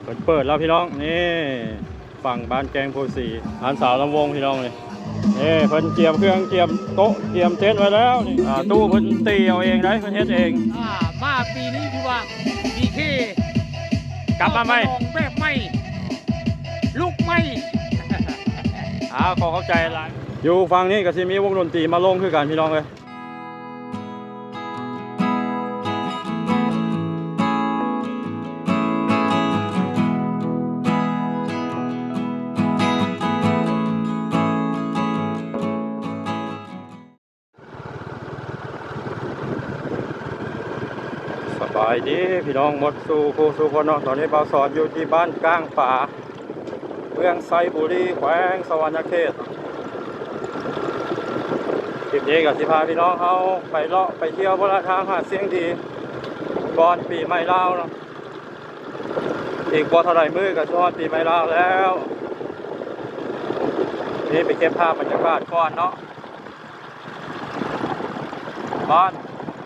ເປີດ ເປີດແລ້ວພີ່ນ້ອງ ນີ້ ຝັ່ງບ້ານແກ້ງໂພສີ ຮ້ານສາວລຳວົງພີ່ນ້ອງນີ້ ເອີ ເພິ່ນກຽມເຄື່ອງ ກຽມໂຕະ ກຽມເຕັນໄວ້ແລ້ວນີ້ ອ່າ ຕູ້ເພິ່ນຕີເອົາເອງໄດ໋ ເພິ່ນເຮັດເອງ ອ່າ ມາປີນີ້ຖືວ່າ ດີເຄ ກັບມາໃໝ່ ສະໜອງແບບໃໝ່ ລຸກໃໝ່ ອ່າ ຂໍຂອບໃຈຫຼາຍ. ຢູ່ຝັ່ງນີ້ກໍຊິມີວົງດົນຕີມາລົງຄືກັນພີ່ນ້ອງເອີຍ. ສະບາຍດີພີ່ນ້ອງໝົດສູ່ຜູ້ສູ່ຄົນເນາະ ຕອນນີ້ບ່າວສອນຢູ່ທີ່ບ້ານກ້າງປາ ເມືອງໄຊບູລີ ແຂວງສະຫວັນນະເຂດ. ຄລິບນີ້ກໍຊິພາພີ່ນ້ອງເຮົາໄປເລາະໄປທ່ຽວພຸ້ນລະ ທາງຫາດຊຽງດີ ກ່ອນປີໃໝ່ລາວເນາະ ອີກບໍ່ເທົ່າໃດມື້ກໍຊິຮອດປີໃໝ່ລາວແລ້ວ. ນີ້ໄປເກັບພາບບັນຍາກາດກ່ອນເນາະ. ບ້ານ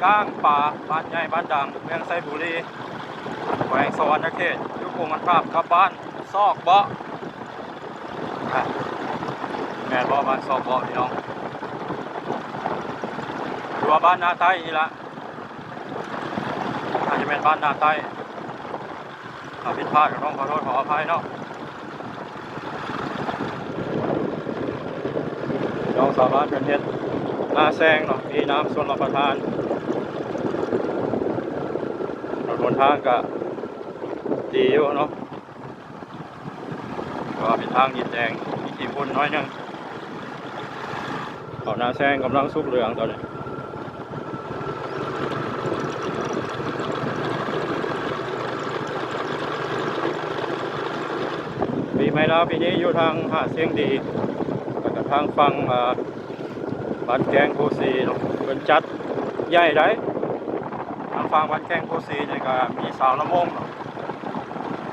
ກ້າງປາ ບ້ານໃຫຍ່ບ້ານດັງ ເມືອງໄຊບູລີ ແຂວງສະຫວັນນະເຂດ ຢູ່ກົງກັນຂ້າມກັບບ້ານຊອກເບາະ ອ່ະ ແມ່ນບໍ່ ບ້ານຊອກເບາະພີ່ນ້ອງ ຫຼືວ່າບ້ານນາໃຕ້ນີ້ລະ ອາດຈະແມ່ນບ້ານນາໃຕ້. ຖ້າຜິດພາດກໍຕ້ອງຂໍໂທດຂໍອະໄພເນາະ. ພີ່ນ້ອງຊາວບ້ານເພິ່ນເຮັດນາແຊງເນາະ ມີນ້ຳຊົນລະປະທານ ຖະໜົນຫົນທາງກໍດີຢູ່ເນາະ ແຕ່ວ່າເປັນທາງດິນແດງ ມີຂີ້ຝຸ່ນໜ້ອຍໜຶ່ງ. ເຂົ້ານາແຊງກຳລັງສຸກເຫຼືອງຕອນນີ້. ປີໃໝ່ລາວປີນີ້ຢູ່ທາງຫາດຊຽງດີ ແລ້ວກໍທາງຝັ່ງ ອ່າ ບ້ານແກ້ງໂພສີເນາະ ເພິ່ນຈັດໃຫຍ່ໄດ໋. ທາງຝັ່ງບ້ານແກ້ງໂພສີນີ້ກໍມີສາວລຳວົງເນາະ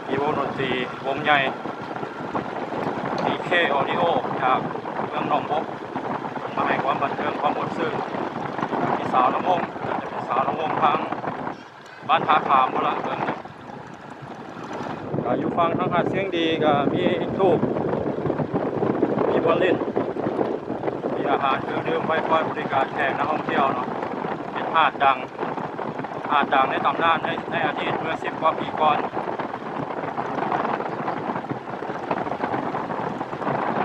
ມີວົງດົນຕີວົງໃຫຍ່ ດີເຄ ອອດິໂອ ຈາກເມືອງໜອງບົກ ເພິ່ນມາໃຫ້ຄວາມບັນເທີງຄວາມມ່ວນຊື່ນ ມີສາວລຳວົງ ໜ້າຈະເປັນສາວລຳວົງທາງບ້ານທ່າຂາມພຸ້ນລະ ເບິ່ງ. ກໍຢູ່ຝັ່ງທາງຫາດຊຽງດີກໍມີຕູບ ມີບ່ອນຫຼິ້ນ ມີອາຫານເຄື່ອງດື່ມໄວ້ຄອຍບໍລິການແຂກນັກທ່ອງທ່ຽວເນາະ ເປັນຫາດດັງ ຫາດດັງໃນຕຳນານ ໃນ ໃນອະດີດເມື່ອສິບກວ່າປີກ່ອນ.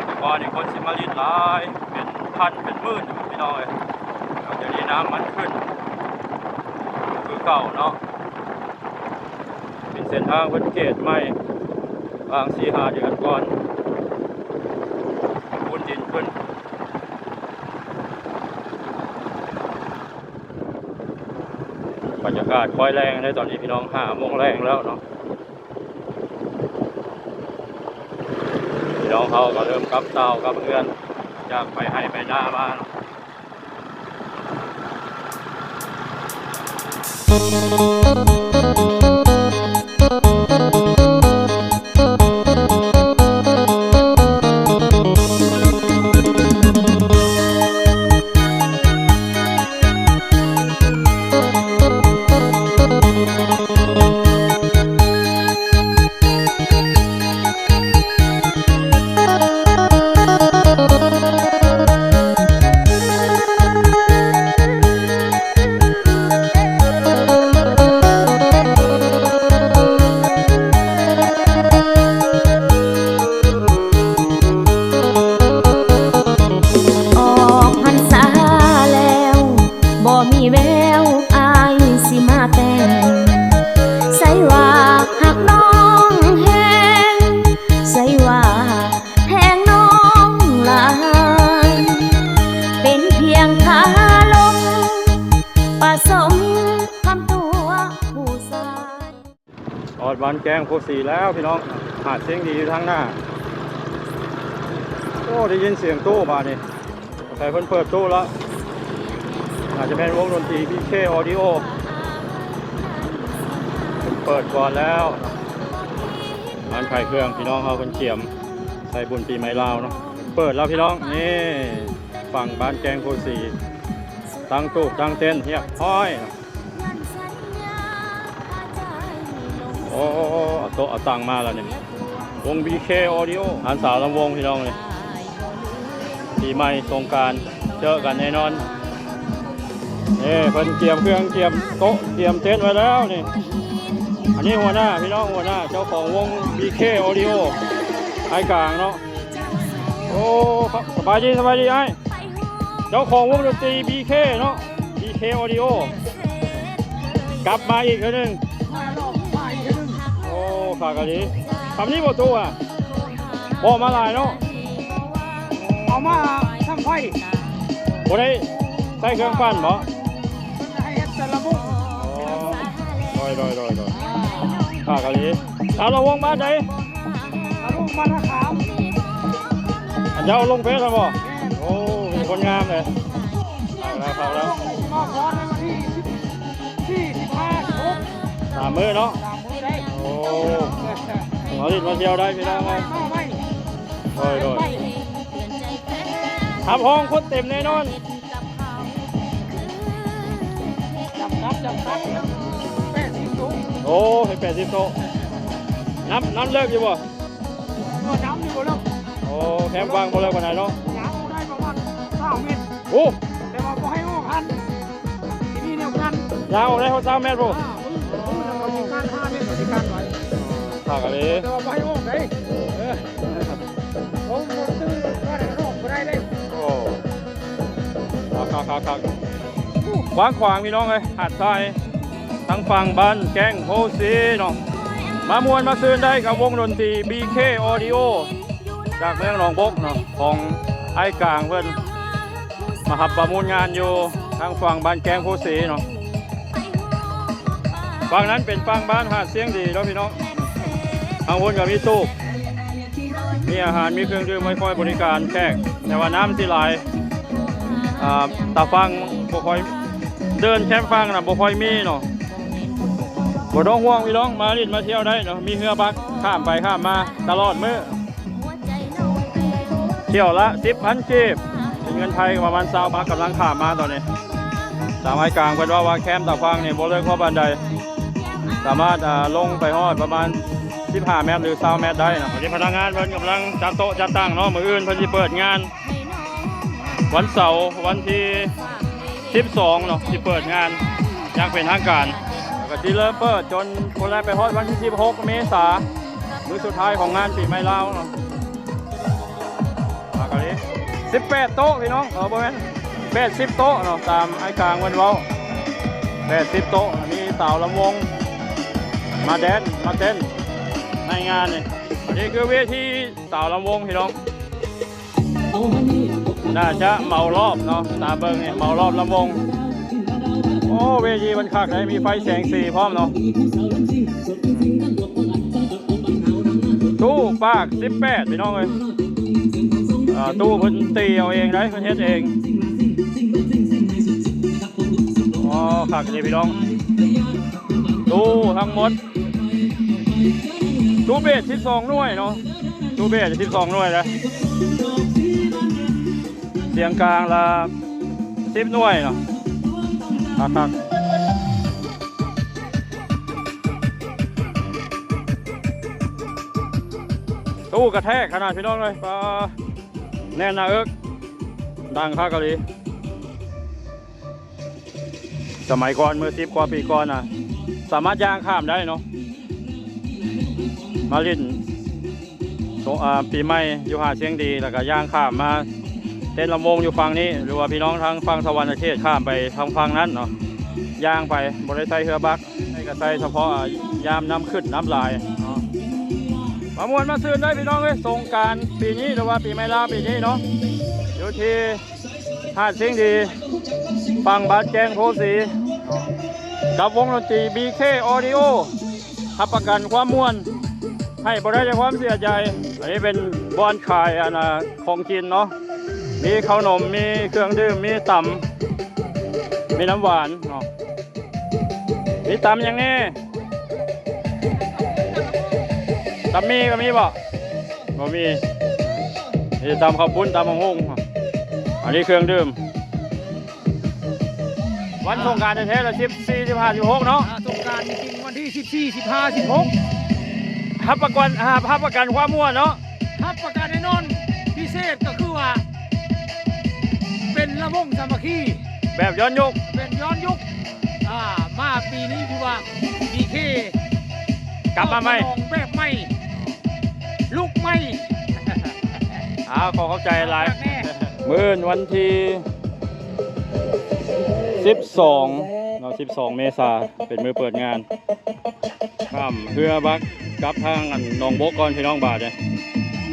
ແຕ່ກ່ອນນີ້ຄົນຊິມາຫຼິ້ນຫຼາຍ ເປັນພັນເປັນໝື່ນຢູ່ພີ່ນ້ອງເອີຍ ແຕ່ດຽວນີ້ນ້ຳມັນຂຶ້ນຄືເກົ່າເນາະ. ເປັນເສັ້ນທາງເພິ່ນເກດໃໝ່ ຫວ່າງສີ່ຫ້າເດືອນກ່ອນ ປູນດິນຂຶ້ນ. ບັນຍາກາດຄ່ອຍແລງເດ້ຕອນນີ້ພີ່ນ້ອງ ຫ້າໂມງແລງແລ້ວເນາະ. ພີ່ນ້ອງເຮົາກໍເລີ່ມກັບເຕົາກັບເຮືອນ ຈາກໄປໄຮ່ໄປນາມາເນາະ. ອອກພັນສາແລ້ວ ບໍ່ມີແວວອ້າຍຊິມາແຕ່ງ ໃສວ່າຮັກນ້ອງແຮງ ໃສວ່າແພງນ້ອງຫຼາຍ ເປັນພຽງຄາລົມປະສົມຄຳຕົວຜູ້ຊາຍ. ຮອດບ້ານແກ້ງໂພສີແລ້ວພີ່ນ້ອງ ຫາດຊຽງດີຢູ່ທາງໜ້າ. ໂອ້ ໄດ້ຍິນສຽງຕູ້ບາດນີ້ ໃສ່ເພິ່ນເປີດຕູ້ລະ ອາດຈະແມ່ນວົງດົນຕີ ບີເຄ ອອດິໂອ ເປີດກ່ອນແລ້ວ. ຮ້ານຂາຍເຄື່ອງພີ່ນ້ອງເຮົາເພິ່ນກຽມໃສ່ບຸນປີໃໝ່ລາວເນາະ ເປີດແລ້ວພີ່ນ້ອງ. ນີ້ ຝັ່ງບ້ານແກ້ງໂພສີ ຕັ້ງຕູບຕັ້ງເຕັນຮຽບຮ້ອຍ. ໂອ້ ເອົາ ໂຕະເອົາຕັ້ງມາແລ້ວນີ້ ວົງ ບີເຄ ອອດິໂອ ງານສາວລຳວົງ ພີ່ນ້ອງເອີຍ. ປີໃໝ່ສົງການເຈີກັນແນ່ນອນ. ເອີ ເພິ່ນກຽມເຄື່ອງ ກຽມໂຕະ ກຽມເຕັນໄວ້ແລ້ວນີ້. ອັນນີ້ຫົວໜ້າ ພີ່ນ້ອງ ຫົວໜ້າເຈົ້າຂອງວົງ ບີເຄ ອອດິໂອ ອ້າຍກາງເນາະ. ໂອ້ ສະບາຍດີ ສະບາຍດີອ້າຍ. ເຈົ້າຂອງວົງດົນຕີ ບີເຄ ເນາະ ບີເຄ ອອດິໂອ ກັບມາອີກເທື່ອໜຶ່ງ. ໂອ້ ຄັກອີ່ຫຼີ. ຊ່ຳນີ້ບໍ່ຕູ້ອະ? ບໍ່ມາຫຼາຍເນາະ. ເອົາມາຊ່ຳໄຟ. ບໍ່ໄດ້ໃຊ້ເຄື່ອງປັ່ນບໍ? ເພິ່ນໃຫ້ເຮັດແຕ່ລະວົງ. ອໍ ໂດຍ ໂດຍ ໂດຍ ໂດຍ. ຄັກອີ່ຫຼີ. ສາວລຳວົງບ້ານໃດ? ລຳວົງບ້ານທ່າຂາມ. ອັນເຈົ້າລົງເຟສຫັ້ນບໍ? ແມ່ນ. ໂອ້ ມີຄົນງາມເລີຍ. ເອົາແລ້ວ ເອົາແລ້ວ. ມາພໍໃນວັນທີສິບສີ່ ສິບຫ້າ ສິບຫົກ ສາມມື້ເນາະ. ສາມມື້ໄດ້. ໂອ້ ມາຫຼິ້ນມາທ່ຽວໄດ້ພີ່ນ້ອງເອີຍ. ມາໄວ ໂດຍ ໂດຍ. ຮັບຮອງຄົນເຕັມແນ່ນອນ. ຈຳກັດ ຈຳກັດ ແປດສິບໂຕະ. ໂອ້ ເຮັດແປດສິບໂຕະ. ນ້ຳ ນ້ຳເລິກຢູ່ບໍ່? ເອີ ນ້ຳນີ້ບໍ່ເລິກ. ໂອ້ ແຄມຝັ່ງບໍ່ເລິກປານໃດເນາະ. ຍາວໄດ້ປະມານຊາວແມັດ. ໂອ້ ແຕ່ວ່າບໍ່ໃຫ້ອອກຫັ້ນ ທີ່ນີ້ແນວກັນ. ຍາວໄດ້ຮອດຊາວແມັດພຸ້ນ. ອ່າ ມື້ ມື້ລະກະມີການຫ້າແມັດ ກະມີການໄວ້. ຄັກອີ່ຫຼີ. ແຕ່ວ່າບໍ່ໃຫ້ອອກເດ້. ເອີ ໂອ້ ບໍ່ຊື່ວ່າໄດ້ອອກບໍ່ໄດ້ເດ້. ໂອ້ ຄັກໆໆໆ. ກວ້າງຂວາງພີ່ນ້ອງເອີຍ ຫາດຊາຍ ທາງຝັ່ງບ້ານແກ້ງໂພສີເນາະ. ມາມ່ວນມາຊື່ນໄດ້ກັບວົງດົນຕີ ບີເຄ ອອດິໂອ ຈາກເມືອງໜອງບົກເນາະ ຂອງອ້າຍກາງເພິ່ນ ມາຮັບປະມູນງານຢູ່ທາງຝັ່ງບ້ານແກ້ງໂພສີເນາະ. ຝັ່ງນັ້ນເປັນຝັ່ງບ້ານຫາດຊຽງດີເນາະພີ່ນ້ອງ. ທາງພຸ້ນກະມີຕູບ ມີອາຫານ ມີເຄື່ອງດື່ມໄວ້ຄອຍບໍລິການແຂກ ແຕ່ວ່ານ້ຳຊິຫຼາຍ. ອ່າ ຕາຝັ່ງບໍ່ຄ່ອຍ ເດີ່ນແຄມຝັ່ງນະບໍ່ຄ່ອຍມີເນາະ. ບໍ່ຕ້ອງຫ່ວງພີ່ນ້ອງ ມາຫຼິ້ນມາທ່ຽວໄດ້ເນາະ ມີເຮືອບັກຂ້າມໄປຂ້າມມາຕະຫຼອດມື້. ຖ້ຽວລະສິບພັນກີບ ເປັນເງິນໄທກະປະມານຊາວບາດ. ກຳລັງຂ້າມມາຕອນນີ້ ຕາມອ້າຍກາງເພິ່ນເວົ້າວ່າແຄມຕາຝັ່ງນີ້ບໍ່ເລິກພໍປານໃດ ສາມາດ ອ່າ ລົງໄປຮອດປະມານສິບຫ້າແມັດ ຫຼື ຊາວແມັດໄດ້ເນາະ. ອັນນີ້ພະນັກງານເພິ່ນກຳລັງຈັດໂຕະຈັດຕັ່ງເນາະ ມື້ອື່ນເພິ່ນຊິເປີດງານ ວັນເສົາ ວັນທີສິບສອງເນາະ ຊິເປີດງານຢ່າງເປັນທາງການ. ກະຊິເລີ່ມເປີດຈົນພຸ້ນແຫຼະ ໄປຮອດວັນທີສິບຫົກເມສາ ມື້ສຸດທ້າຍຂອງງານປີໃໝ່ລາວເນາະ. ມາກະລີ ສິບແປດໂຕະພີ່ນ້ອງ ເອີ ບໍ່ແມ່ນ ແປດສິບໂຕະເນາະ ຕາມອ້າຍກາງເພິ່ນເວົ້າ ແປດສິບໂຕະ. ອັນນີ້ສາວລຳວົງມາແດນມາເຕັ້ນໃນງານນີ້. ອັນນີ້ຄືເວທີສາວລຳວົງພີ່ນ້ອງ ໜ້າຈະເໝົາລອບເນາະ ຕາມເບິ່ງນີ້ເໝົາລອບລຳວົງ. ໂອ້ ເວທີມັນຄັກເດ້ ມີໄຟແສງສີພ້ອມເນາະ. ຕູ້ປາກສິບແປດພີ່ນ້ອງເອີຍ ອ່າ ຕູ້ເພິ່ນຕີເອົາເອງໄດ໋ ເພິ່ນເຮັດເອງ. ອໍ ຄັກເດ້ພີ່ນ້ອງ ຕູ້ທັງໝົດ ຕູ້ເບສສິບສອງໜ່ວຍເນາະ ຕູ້ເບສສິບສອງໜ່ວຍເດ້. ສຽງກາງລະສິບໜ່ວຍເນາະ ຄັກໆ. ຕູ້ກະແທກຂະໜາດພີ່ນ້ອງເອີຍ ປາ ແໜ້ນໜ້າເອິກ ດັງຄັກອີ່ຫຼີ. ສະໄໝກ່ອນ ເມື່ອສິບກວ່າປີກ່ອນນະ ສາມາດຍ່າງຂ້າມໄດ້ເນາະ ມາຫຼິ້ນ ສົງ ອາ ປີໃໝ່ຢູ່ຫາດຊຽງດີ ແລ້ວກະຍ່າງຂ້າມມາເຕັ້ນລຳວົງຢູ່ຝັ່ງນີ້ ຫຼືວ່າພີ່ນ້ອງທາງຝັ່ງສະຫວັນນະເຂດຂ້າມໄປທາງຝັ່ງນັ້ນເນາະ ຍ່າງໄປ ບໍ່ໄດ້ໃຊ້ເຮືອບັກ ໃຊ້ກະໃຊ້ສະເພາະ ອາ ຍາມນ້ຳຂຶ້ນນ້ຳຫຼາຍເນາະ. ມາມ່ວນມາຊື່ນໄດ້ພີ່ນ້ອງເອີຍ ສົງການປີນີ້ ຫຼືວ່າປີໃໝ່ລາວປີນີ້ເນາະ ຢູ່ທີ່ ຫາດຊຽງດີ ຝັ່ງບ້ານແກ້ງໂພສີ ກັບວົງດົນຕີ ບີເຄ ອອດິໂອ ຮັບປະກັນຄວາມມ່ວນ ໃຫ້ບໍ່ໄດ້ແຕ່ຄວາມເສຍໃຈ. ອັນນີ້ເປັນບ່ອນຂາຍ ອັນ ອາ ຂອງກິນເນາະ ມີເຂົ້າໜົມ ມີເຄື່ອງດື່ມ ມີຕຳ ມີນ້ຳຫວານເນາະ. ມີຕຳຫຍັງແດ່? ຕຳໝີ່ກະມີບໍ່? ບໍ່ມີ. ມີແຕ່ຕຳເຂົ້າປຸ້ນ ຕຳບັກຫຸ່ງ. ອັນນີ້ເຄື່ອງດື່ມ. ວັນສົງການແທ້ໆລະ ສິບສີ່ ສິບຫ້າ ສິບຫົກເນາະ. ອ່າ ສົງການຈິງໆ ວັນທີສິບສີ່ ສິບຫ້າ ສິບຫົກ. ຮັບປະກັນ ຮັບ ຮັບປະກັນຄວາມມ່ວນເນາະ ຮັບປະກັນແນ່ນອນ. ພິເສດກໍຄືວ່າ ເປັນລຳວົງສາມັກຄີ ແບບຍ້ອນຍຸກ ເປັນຍ້ອນຍຸກ ອ່າ ມາປີນີ້ຖືວ່າ ບີເຄ ກັບມາໃໝ່ ຕອບສະໜອງແບບໃໝ່ ລຸກໃໝ່. ອ້າວ ຂໍຂອບໃຈຫຼາຍ. ມື້ວັນທີສິບສອງເນາະ ສິບສອງເມສາ ເປັນມື້ເປີດງານ ຂ້າມເຮືອບັກກັບທາງອັນໜອງບົກກ່ອນ ພີ່ນ້ອງ. ບາດນີ້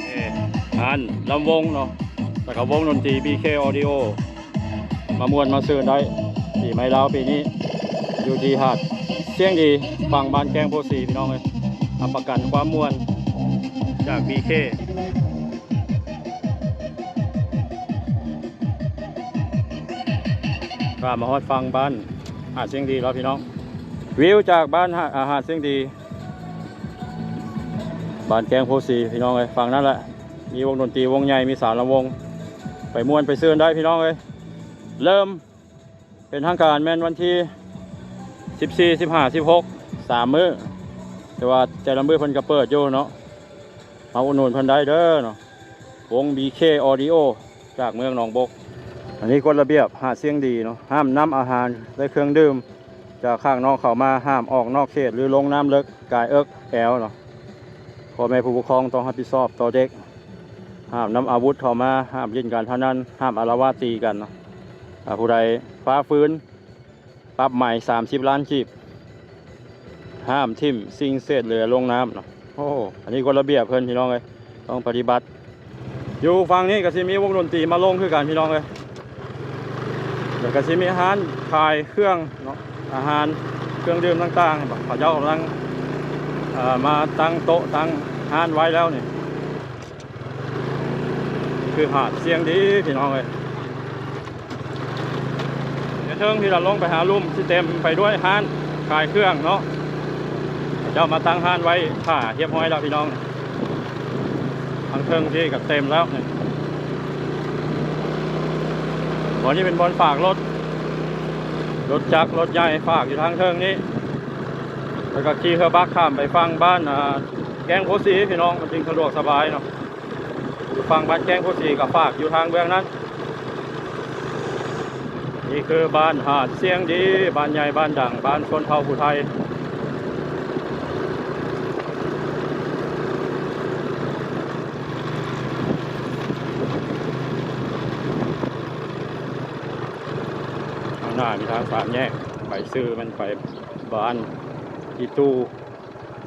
ເອີ ຮ້ານລຳວົງເນາະ ແລ້ວກໍວົງດົນຕີ ບີເຄ ອອດີໂອ ມາມ່ວນມາຊື່ນໄດ້ ປີໃໝ່ລາວປີນີ້ ຢູ່ທີ່ຫາດຊຽງດີ ຝັ່ງບ້ານແກ້ງໂພສີ ພີ່ນ້ອງເອີຍ. ຮັບປະກັນຄວາມມ່ວນຈາກ ບີເຄ ຂ້າມມາຮອດຝັ່ງບ້ານຫາດຊຽງດີແລ້ວ ພີ່ນ້ອງ. ວິວຈາກບ້ານຫາ ຫາດຊຽງດີ ບ້ານແກ້ງໂພສີ ພີ່ນ້ອງເອີຍ. ຝັ່ງນັ້ນແຫຼະ ມີວົງດົນຕີວົງໃຫຍ່ ມີສາມລຳວົງ ໄປມ່ວນໄປຊື່ນໄດ້ ພີ່ນ້ອງເອີຍ. ເລີ່ມເປັນທາງການແມ່ນວັນທີສິບສີ່ ສິບຫ້າ ສິບຫົກ ສາມມື້ ແຕ່ວ່າແຕ່ລະມື້ເພິ່ນກໍເປີດຢູ່ເນາະ ມາອຸດໜູນເພິ່ນໄດ້ເດີເນາະ. ວົງ ບີເຄ ອອດີໂອ ຈາກເມືອງໜອງບົກ. ອັນນີ້ກົດລະບຽບຫາດຊຽງດີເນາະ ຫ້າມນຳອາຫານ ແລະ ເຄື່ອງດື່ມຈາກຂ້າງນອກເຂົ້າມາ, ຫ້າມອອກນອກເຂດ ຫຼື ລົງນ້ຳເລິກກາຍເອິກແອວເນາະ. ພໍ່ແມ່ຜູ້ປົກຄອງຕ້ອງຮັບຜິດຊອບຕໍ່ເດັກ. ຫ້າມນຳອາວຸດເຂົ້າມາ, ຫ້າມຫຼິ້ນການພະນັນ, ຫ້າມອາລະວາດຕີກັນເນາະ. ຖ້າຜູ້ໃດຝ່າຝືນ ປັບໃໝສາມສິບລ້ານກີບ, ຫ້າມຖິ້ມສິ່ງເສດເຫຼືອລົງນ້ຳເນາະ. ໂອ້ ອັນນີ້ກົດລະບຽບເພິ່ນ ພີ່ນ້ອງເອີຍ ຕ້ອງປະຕິບັດ. ຢູ່ຝັ່ງນີ້ກໍຊິມີວົງດົນຕີມາລົງຄືກັນ ພີ່ນ້ອງເອີຍ. ແລ້ວກໍຊິມີຮ້ານຂາຍເຄື່ອງເນາະ ອາຫານ ເຄື່ອງດື່ມຕ່າງໆ ເຂົາເຈົ້າກຳລັງ ເອີ ມາຕັ້ງໂຕະຕັ້ງຮ້ານໄວ້ແລ້ວນີ້. ຄືຫາດຊຽງດີ ພີ່ນ້ອງເອີຍ. ເທິງທີ່ລະລົງໄປຫາລຸ່ມ ຊິເຕັມໄປດ້ວຍຮ້ານຂາຍເຄື່ອງເນາະ. ເຂົາເຈົ້າມາຕັ້ງຮ້ານໄວ້ຖ້າຮຽບຮ້ອຍແລ້ວ ພີ່ນ້ອງ. ທາງເທິງທີ່ກໍເຕັມແລ້ວນີ້. ບ່ອນນີ້ເປັນບ່ອນຝາກລົດ ລົດຈັກ ລົດໃຫຍ່ ຝາກຢູ່ທາງເທິງນີ້. ແລ້ວກໍຂີ່ເຮືອບັກຂ້າມໄປຝັ່ງບ້ານ ອ່າ ແກ້ງໂພສີ ພີ່ນ້ອງ, ມັນຈຶ່ງສະດວກສະບາຍເນາະ. ຢູ່ຝັ່ງບ້ານແກ້ງໂພສີກໍຝາກຢູ່ທາງເບື້ອງນັ້ນ. ນີ້ຄືບ້ານຫາດຊຽງດີ ບ້ານໃຫຍ່ ບ້ານດັງ ບ້ານຊົນເຜົ່າຜູ້ໄທ. ຂ້າງໜ້າມີທາງສາມແຍກ ໄປຊື່ມັນໄປບ້ານອີຕູ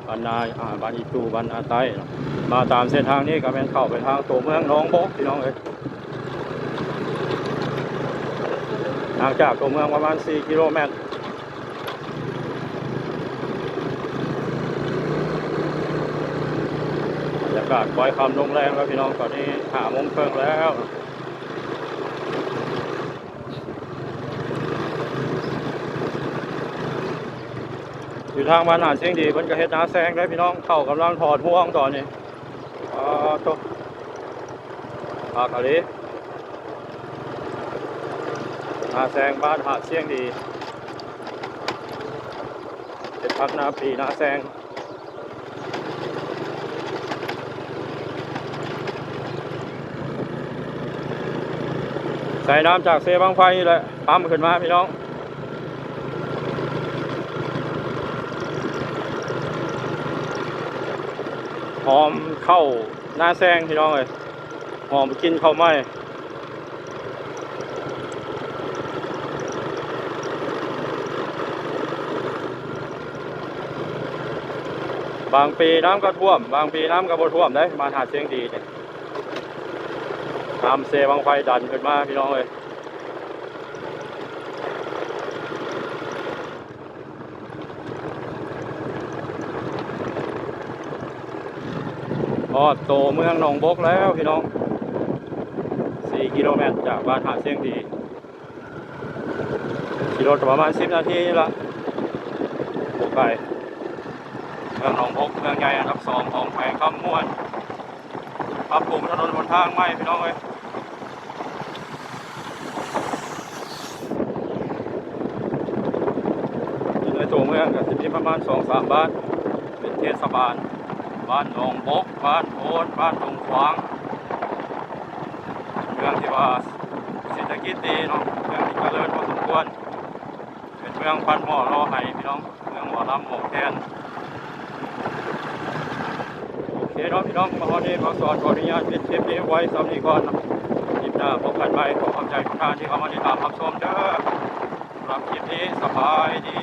ບ້ານນາ ອ່າ ບ້ານອີຕູ ບ້ານນາໃຕ້ເນາະ. ມາຕາມເສັ້ນທາງນີ້ກໍແມ່ນເຂົ້າໄປທາງຕົວເມືອງໜອງບົກ ພີ່ນ້ອງເອີຍ. ຫ່າງຈາກຕົວເມືອງປະມານສີ່ກິໂລແມັດ. ບັນຍາກາດຄ້ອຍຄ່ຳລົງແລງແລ້ວ ພີ່ນ້ອງ, ຕອນນີ້ຫ້າໂມງເຄິ່ງແລ້ວ. ຢູ່ທາງບ້ານຫາດຊຽງດີ ເພິ່ນກໍເຮັດນາແຊງເດ້ ພີ່ນ້ອງ, ເຂົ້າກຳລັງຖອດຮວງຕອນນີ້. ປາໂຕ ຄັກອີ່ຫຼີ. ນາແຊງບ້ານຫາດຊຽງດີ ເຮັດຜັກນາປີນາແຊງ. ໃຊ້ນ້ຳຈາກເຊບັ້ງໄຟນີ້ແຫຼະ ປ້ຳຂຶ້ນມາ ພີ່ນ້ອງ. ຫອມເຂົ້ານາແຊງ ພີ່ນ້ອງເອີຍ, ຫອມກິ່ນເຂົ້າໄໝ້. ບາງປີນ້ຳກໍຖ້ວມ, ບາງປີນ້ຳກໍບໍ່ຖ້ວມເດ້ ມາຫາດຊຽງດີນີ້. ນ້ຳເຊບັ້ງໄຟດັນຂຶ້ນມາ ພີ່ນ້ອງເອີຍ. ຮອດໂຕເມືອງໜອງບົກແລ້ວ ພີ່ນ້ອງ, ສີ່ກິໂລແມັດຈາກບ້ານຫາດຊຽງດີ. ຂີ່ລົດປະມານສິບນາທີນີ້ລະ ບໍ່ໄກ. ເມືອງໜອງບົກ ເມືອງໃຫຍ່ອັນດັບສອງຂອງແຂວງຄຳມ່ວນ, ປັບປຸງຖະໜົນຫົນທາງໃໝ່ ພີ່ນ້ອງເອີຍ. ຢູ່ໃນຕົວເມືອງກໍຊິມີປະມານສອງສາມບ້ານ ເປັນເທດສະບານ. ບ້ານໜອງບົກ, ບ້ານໂພນ, ບ້ານດົງຂວາງ ເປັນເມືອງທີ່ວ່າເສດຖະກິດດີເນາະ, ເມືອງທີ່ຈະເລີນພໍສົມຄວນ, ເປັນເມືອງປັ້ນໝໍ້ຫຼໍ່ໄຮ່ພີ່ນ້ອງ, ເມືອງໝໍລຳໝໍແຄນ. ໂອເຄເນາະພີ່ນ້ອງ, ມາຮອດນີ້ບ່າວສອນຂໍອະນຸຍາດປິດຄລິບນີ້ໄວ້ສ່ຳນີ້ກ່ອນເນາະ. ຄລິບໜ້າພົບກັນໃໝ່. ຂໍຂອບໃຈທຸກທ່ານທີ່ເຂົ້າມາຕິດຕາມຮັບຊົມເດີ. ສຳລັບຄລິບນີ້ສະບາຍດີ.